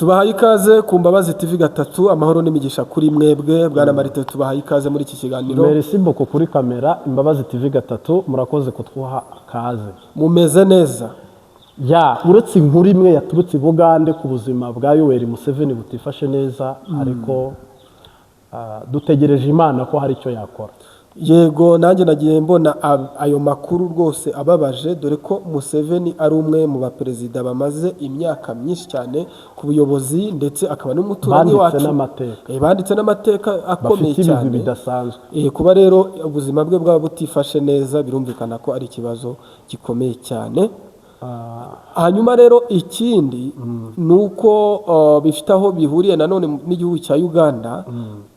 Tubahaye ikaze ku Mbabazi TV gatatu. Amahoro n'imigisha kuri mwebwe. Bwana Marite, tubahaye ikaze muri iki kiganiro. Merci beaucoup kuri kamera. Imbabazi TV gatatu, murakoze kutwuha kaze. Mumeze neza? Ya, uretse inkuru imwe yaturutse i Bugande ku buzima bwa Yoweri Museveni butifashe neza, ariko dutegereje Imana ko hari icyo yakora. Yego, nanjye nagiye mbona ayo makuru rwose ababaje, dore ko Museveni ari umwe mu baperezida bamaze imyaka myinshi cyane ku buyobozi, ndetse akaba n'umuturanyi banditse wacu n'amateka. Banditse n'amateka akomeye bafite ibigwi cyane bidasanzwe. Kuba rero ubuzima bwe bwaba butifashe neza, birumvikana ko ari ikibazo gikomeye cyane. Hanyuma rero ikindi ni uko bifite aho bihuriye nanone n'igihugu cya Uganda,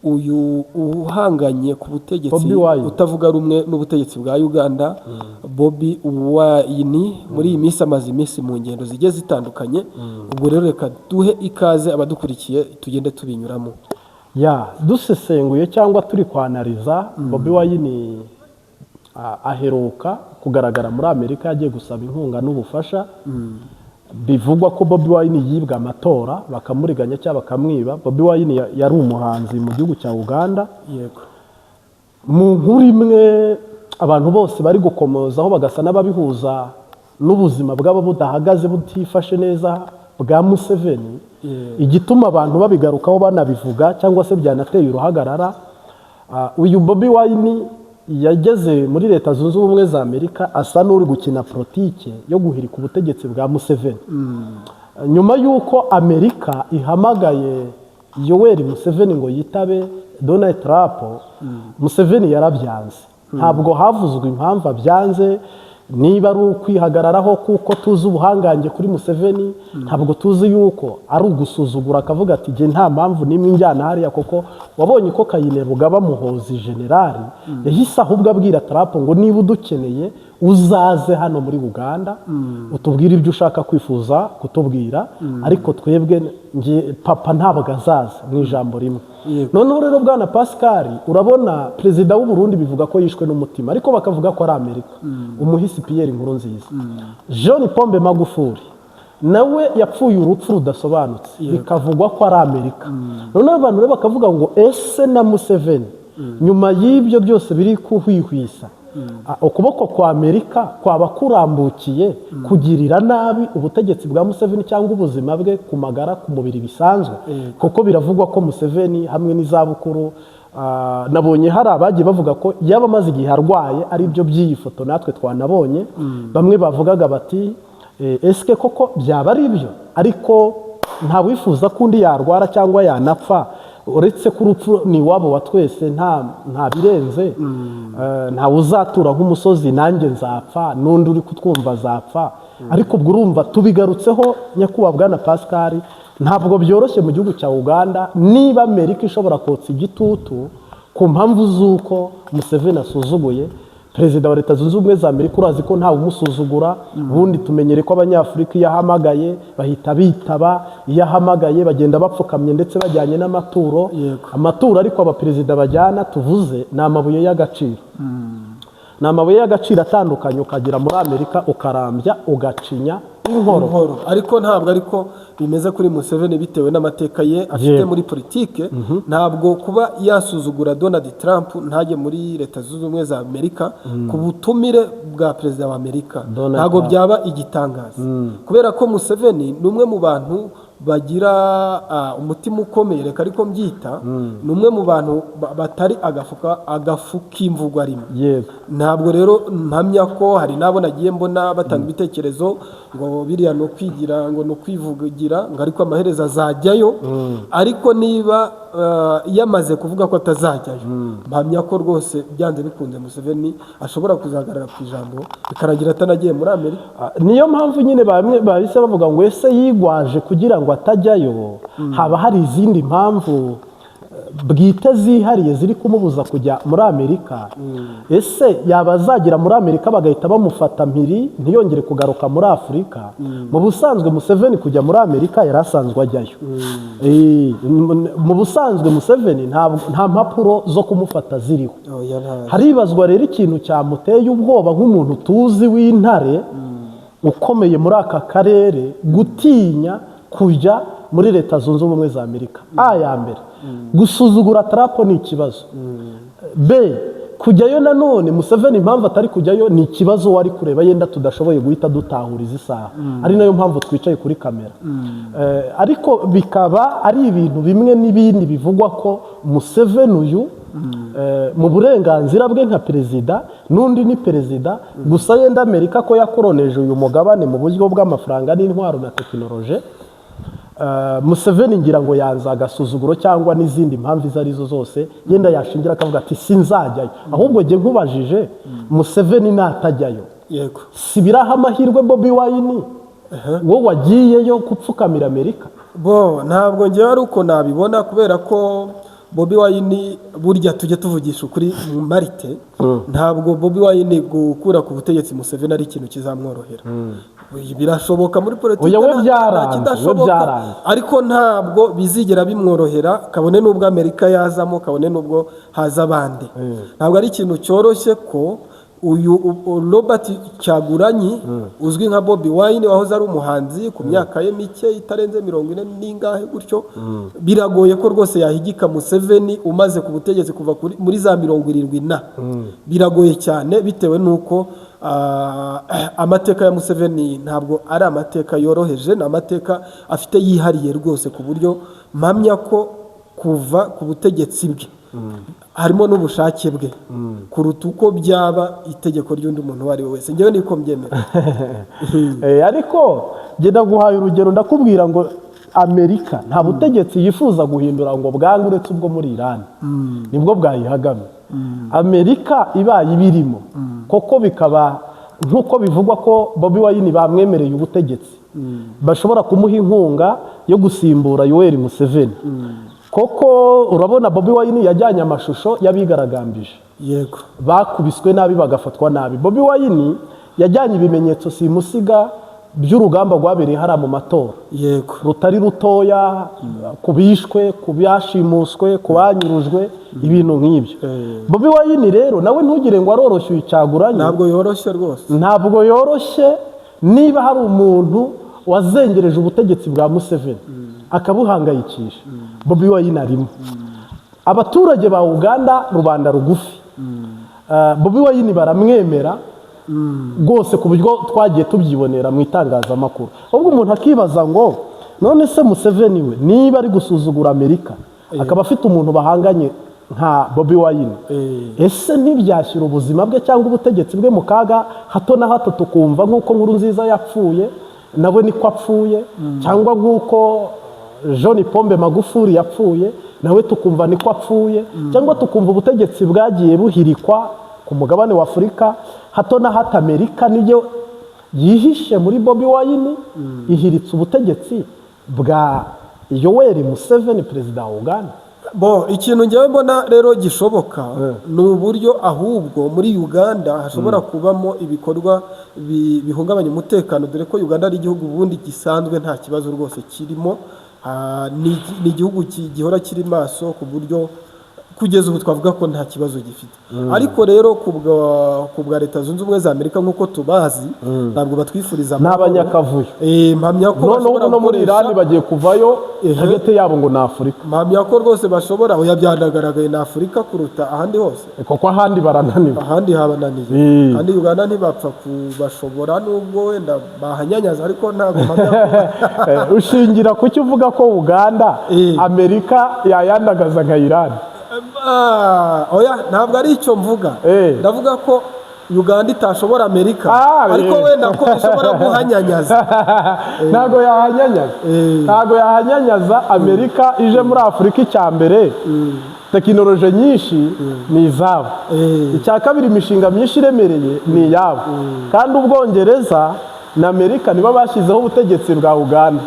uyu uhanganye ku butegetsi Bobi Wine. utavuga rumwe n'ubutegetsi bwa Uganda, Bobi Wine, muri iyi minsi amaze iminsi mu ngendo zigiye zitandukanye. Ubwo rero reka duhe ikaze abadukurikiye, tugende tubinyuramo. Ya, dusesenguye cyangwa turi kwanariza, Bobi Wine aheruka kugaragara muri Amerika yagiye gusaba inkunga n'ubufasha. Bivugwa ko Bobi Wine yibwe amatora, bakamuriganya cyangwa bakamwiba. Bobi Wine yari umuhanzi mu gihugu cya Uganda. Mu nkuru imwe abantu bose bari gukomozaho, bagasa n'ababihuza n'ubuzima bwabo budahagaze, butifashe neza bwa Museveni, igituma abantu babigarukaho banabivuga cyangwa se byanateye uruhagarara, uyu Bobi Wine yageze muri Leta Zunze Ubumwe za Amerika asa n'uri gukina politike yo guhirika ubutegetsi bwa Museveni, nyuma y'uko Amerika ihamagaye Yoweri Museveni ngo yitabe Donald Trump. Museveni yarabyanze. Ntabwo havuzwe impamvu abyanze, niba ari ukwihagararaho kuko tuzi ubuhangange kuri Museveni, ntabwo tuzi yuko ari ugusuzugura akavuga ati: "Jye nta mpamvu n'imwe injyana hariya", kuko wabonye ko Kainerugaba Muhoozi generali yahise ahubwo abwira Trump ngo: "Niba udukeneye uzaze hano muri Uganda utubwire ibyo ushaka kwifuza kutubwira, ariko twebwe njye papa ntabwo azaza", mu ijambo rimwe. Noneho rero bwana Pascal, urabona perezida w'u Burundi bivuga ko yishwe n'umutima, ariko bakavuga ko ari Amerika, umuhisi Pierre Nkurunziza. John Pombe Magufuli nawe yapfuye urupfu rudasobanutse, bikavugwa ko ari Amerika. Noneho abantu rero bakavuga ngo: ese na Museveni nyuma y'ibyo byose biri kuhwihwisa, ukuboko kwa Amerika kwaba kurambukiye kugirira nabi ubutegetsi bwa Museveni cyangwa ubuzima bwe ku magara, ku mubiri bisanzwe? Kuko biravugwa ko Museveni hamwe n'izabukuru, nabonye hari abagiye bavuga ko yaba amaze igihe arwaye, ari byo by'iyi foto natwe twanabonye. Bamwe bavugaga bati: "Esike koko byaba ari byo?" Ariko nta wifuza ko undi yarwara cyangwa yanapfa, uretse ko urupfu ni iwabo wa twese, nta birenze. Ntawe uzatura nk'umusozi. Nanjye nzapfa, n'undi uri kutwumva azapfa. Ariko ubwo urumva tubigarutseho, nyakubahwa bwana Pascal, ntabwo byoroshye mu gihugu cya Uganda niba Amerika ishobora kotsa igitutu ku mpamvu z'uko Museveni asuzuguye perezida wa Leta Zunze Ubumwe za Amerika. Urazi ko ntawe umusuzugura. Ubundi tumenyere ko Abanyafurika iyo ahamagaye bahita bitaba, iyo ahamagaye bagenda bapfukamye ndetse bajyanye n'amaturo. Amaturo ariko abaperezida bajyana tuvuze ni amabuye y'agaciro, ni amabuye y'agaciro atandukanye. Ukagera muri Amerika ukarambya, ugacinya inkoro. Inkoro. Ariko ntabwo ariko bimeze kuri Museveni, bitewe n'amateka ye afite muri politike. Ntabwo kuba yasuzugura Donald Trump ntajye muri Leta Zunze Ubumwe za Amerika ku butumire bwa perezida wa Amerika, Donald ntabwo Trump. byaba igitangaza, kubera ko Museveni ni umwe mu bantu bagira umutima ukomeye, reka ariko mbyita, ni umwe mu bantu batari agafu k'imvugwa rimwe. Ntabwo rero mpamya ko hari n'abo nagiye mbona batanga ibitekerezo ngo biriya ni ukwigira, ngo ni ukwivugira, ngo ariko amaherezo azajyayo. Ariko niba yamaze kuvuga ko atazajyayo, mpamya ko rwose byanze bikunze Museveni ashobora kuzahagarara ku ijambo, bikarangira atanagiye muri Amerika. Niyo mpamvu nyine bamwe bahise bavuga ngo: ese yigwaje kugira ngo atajyayo, haba hari izindi mpamvu bwite zihariye ziri kumubuza kujya muri Amerika? Ese yaba azagera muri Amerika bagahita bamufata mpiri, ntiyongere kugaruka muri Afurika? Mu busanzwe Museveni kujya muri Amerika yari asanzwe ajyayo. Mu busanzwe Museveni nta mpapuro zo kumufata ziriho. Oya, Haribazwa rero ikintu cyamuteye ubwoba nk'umuntu tuzi w'intare ukomeye muri aka karere, gutinya kujya muri Leta Zunze Ubumwe za Amerika. A ya mbere, gusuzugura Trump ni ikibazo. B, kujyayo nanone, Museveni impamvu atari kujyayo ni ikibazo wari kureba yenda tudashoboye guhita dutahura izi saha, ari nayo mpamvu twicaye kuri kamera. Ariko bikaba ari ibintu bimwe n'ibindi bivugwa ko Museveni uyu mu burenganzira bwe nka perezida, n'undi ni perezida gusa, yenda Amerika ko yakoroneje uyu mugabane mu buryo bw'amafaranga n'intwaro na tekinoloji. Museveni ngira ngo yanze agasuzuguro cyangwa n'izindi mpamvu izo arizo zose yenda yashingira akavuga ati sinzajyayo. Ahubwo jye nkubajije, Museveni natajyayo, si biraha amahirwe Bobi Wine wo wagiyeyo gupfukamira Amerika? Bo, ntabwo ngewe ari uko nabibona, kubera ko Bobi Wine, burya tujye tuvugisha ukuri mu marite, ntabwo Bobi Wine gukura ku butegetsi Museveni ari ikintu kizamworohera. Birashoboka muri politiki, Oya, we nta byaranze, we kidashoboka, byaranze. ariko ntabwo bizigera bimworohera, kabone n'ubwo Amerika yazamo, kabone n'ubwo haza abandi. Ntabwo ari ikintu cyoroshye ko uyu Robert Kyagulanyi uzwi nka Bobi Wine, wahoze ari umuhanzi, ku myaka ye mike itarenze 40 n'ingahe gutyo, biragoye ko rwose yahigika Museveni umaze ku butegetsi kuva muri za 70 na. Biragoye cyane bitewe n'uko amateka ya Museveni ntabwo ari amateka yoroheje, ni amateka afite yihariye rwose, ku buryo mpamya ko kuva ku butegetsi bwe harimo n'ubushake bwe kuruta uko byaba itegeko ry'undi muntu uwo ari we wese. Ngewe niko mbyemera. Ariko njye ndaguhaye urugero, ndakubwira ngo Amerika nta butegetsi yifuza guhindura ngo bwange uretse ubwo muri Irani, nibwo bwayihagamye. Amerika ibaye ibirimo koko, bikaba nk'uko bivugwa ko Bobi Wine bamwemereye ubutegetsi, bashobora kumuha inkunga yo gusimbura Yoweri Museveni koko. Urabona Bobi Wine yajyanye amashusho y'abigaragambije bakubiswe nabi, bagafatwa nabi. Bobi Wine yajyanye ibimenyetso simusiga by'urugamba rwabereye hariya mu matora rutari rutoya, ku bishwe, ku bashimuswe, ku banyurujwe, ibintu nk'ibyo. Bobi Wine rero nawe ntugire ngo aroroshye uyu Kyagulanyi. Ntabwo yoroshye rwose. Ntabwo yoroshye. Niba hari umuntu wazengereje ubutegetsi bwa Museveni akabuhangayikisha, Bobi Wine arimo. Abaturage ba Uganda, rubanda rugufi, Bobi Wine baramwemera rwose ku buryo twagiye tubyibonera mu itangazamakuru. Ahubwo umuntu akibaza ngo none se Museveni we niba ari gusuzugura Amerika, akaba afite umuntu bahanganye nka Bobi Wine, ese ntibyashyira ubuzima bwe cyangwa ubutegetsi bwe mu kaga hato na hato, tukumva nk'uko Nkurunziza yapfuye nawe niko apfuye, cyangwa nk'uko John Pombe Magufuli yapfuye nawe tukumva niko apfuye, cyangwa tukumva ubutegetsi bwagiye buhirikwa ku mugabane wa Afurika hato na hato, Amerika niyo yihishe muri Bobi Wine ihiritse ubutegetsi bwa Yoweri Museveni, perezida wa Uganda? Bo, ikintu ngewe mbona rero gishoboka ni uburyo ahubwo muri Uganda hashobora kubamo ibikorwa bihungabanya umutekano, dore ko Uganda ari igihugu ubundi gisanzwe nta kibazo rwose kirimo. Ni igihugu gihora kiri maso, ku buryo kugeza ubu twavuga ko nta kibazo gifite. Ariko rero ku bwa Leta Zunze Ubumwe za Amerika, nk'uko tubazi, ntabwo batwifuriza Ni amahoro. abanyakavuyo. Mpamya ko Noneho bashobora ubu no muri gukoresha Irani bagiye kuvayo, target yabo ngo ni Afurika. Mpamya ko rwose bashobora, oya, byanagaragaye ni Afurika kuruta ahandi hose. Kuko ahandi barananiwe. Ahandi habananiye. Kandi Uganda ntibapfa kubashobora, nubwo wenda bahanyanyaza, ariko ntabwo mpamya ko Ushingira ku cyo uvuga ko Uganda Amerika yayandagaza nka Irani? Oya, ntabwo ari icyo mvuga. Ndavuga ko Uganda itashobora Amerika, ariko wenda ko ishobora guhanyanyaza. Ntabwo yahanyanyaza. Ntabwo yahanyanyaza. Amerika ije muri Afurika, icya mbere tekinoloji nyinshi ni izabo, icya kabiri imishinga myinshi iremereye ni iyabo, kandi Ubwongereza na Amerika nibo bashyizeho ubutegetsi bwa Uganda,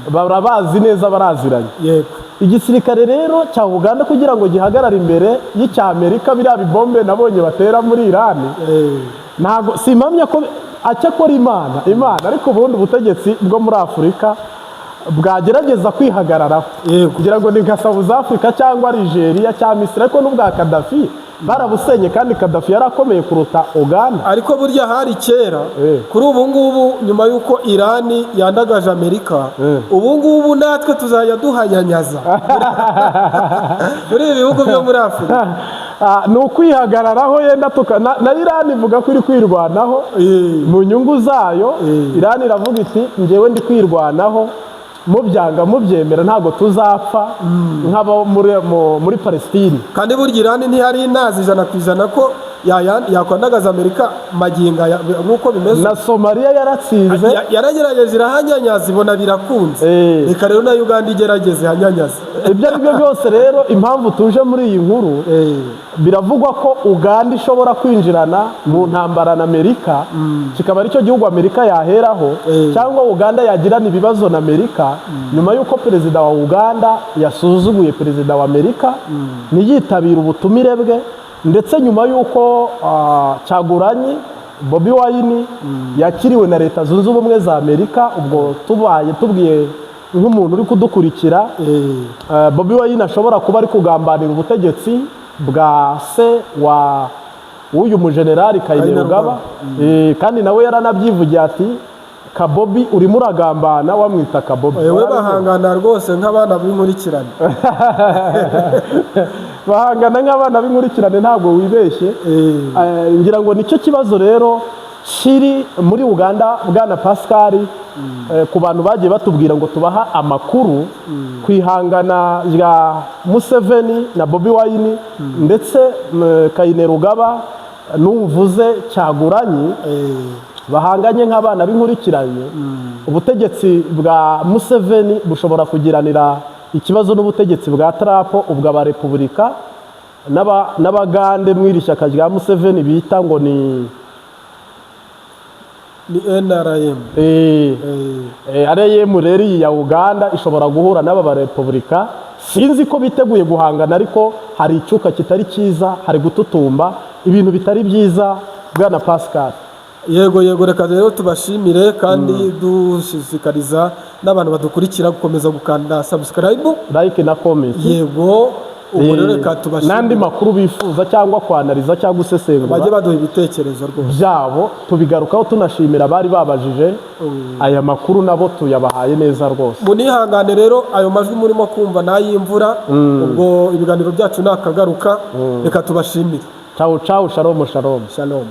barabazi neza, baraziranye. Igisirikare rero cya Uganda kugira ngo gihagarare imbere y'icya Amerika, biriya bibombe nabonye batera muri Irani, ntabwo simpamya ko acyakora Imana, ariko ubundi ubutegetsi bwo muri Afurika bwagerageza kwihagararaho kugira ngo ni nka South Africa cyangwa Nigeria cyangwa Misiri, ariko n'ubwa Kadafi Barabusenye kandi Kadafi yari akomeye kuruta Uganda. Ariko burya hari kera. Kuri ubu ngubu, nyuma y'uko Irani yandagaje Amerika, ubu ngubu natwe tuzajya duhanyanyaza muri ibi bihugu byo muri Afurika. Ah, ni ukwihagararaho yenda na Irani ivuga ko iri kwirwanaho mu nyungu zayo. Irani iravuga iti: "Njyewe ndi kwirwanaho, mubyanga mubyemera, ntabwo tuzapfa nk'abo muri Palestine." Kandi burya Irani ntihari inazi 100% ko yakwandagaza Amerika magingo aya nk'uko bimeze. Na Somaliya yaratsinze. Yaragerageje irahanyanyaza, ibona birakunze. Reka rero na Uganda igerageze ihanyanyaze. Ibyo ari byo byose rero, impamvu tuje muri iyi nkuru, biravugwa ko Uganda ishobora kwinjirana mu ntambara na Amerika, kikaba aricyo gihugu Amerika yaheraho, cyangwa Uganda yagirana ibibazo na Amerika nyuma y'uko perezida wa Uganda yasuzuguye perezida wa Amerika ntiyitabire ubutumire bwe, ndetse nyuma y'uko Kyagulanyi Bobi Wine yakiriwe na Leta Zunze Ubumwe za Amerika. Ubwo tubaye tubwiye nk'umuntu uri kudukurikira, Bobi Wine ashobora kuba ari kugambanira ubutegetsi bwa se wa w'uyu mujenerali Kainerugaba. Kandi nawe yaranabyivugiye ati: "Kabobi, urimo uragambana," wamwita Kabobi. We bahangana rwose nk'abana b'inkurikirane. Bahangana nk'abana b'inkurikirane, ntabwo wibeshye. Ngira ngo nicyo kibazo rero kiri muri Uganda, bwana Pascal. Ku bantu bagiye batubwira ngo tubaha amakuru ku ihangana rya Museveni na Bobi Wine, ndetse Kainerugaba n'uvuze Kyagulanyi, bahanganye nk'abana b'inkurikiranye. Ubutegetsi bwa Museveni bushobora kugiranira ikibazo n'ubutegetsi bwa Trump. Ubwo abarepubulika n'abagande mu iri shyaka rya Museveni bita ngo ni Ni NRM. RM rero iyi ya Uganda ishobora guhura n'aba barepubulika. Sinzi ko biteguye guhangana, ariko hari icyuka kitari cyiza, hari gututumba ibintu bitari byiza, bwana Pascal. Yego, reka rero tubashimire kandi dushishikariza n'abantu badukurikira gukomeza gukanda subscribe, like na comment. Yego, ubwo rero reka tubashimire. N'andi makuru bifuza cyangwa kwanariza cyangwa gusesengura, bajye baduha ibitekerezo rwose byabo tubigarukaho. Tunashimira abari babajije aya makuru, nabo tuyabahaye neza rwose. Munihangane rero, ayo majwi murimo kumva ni ay'imvura. Ubwo ibiganiro byacu nakagaruka. Reka tubashimire. Ciao ciao, shalom shalom. Shalom.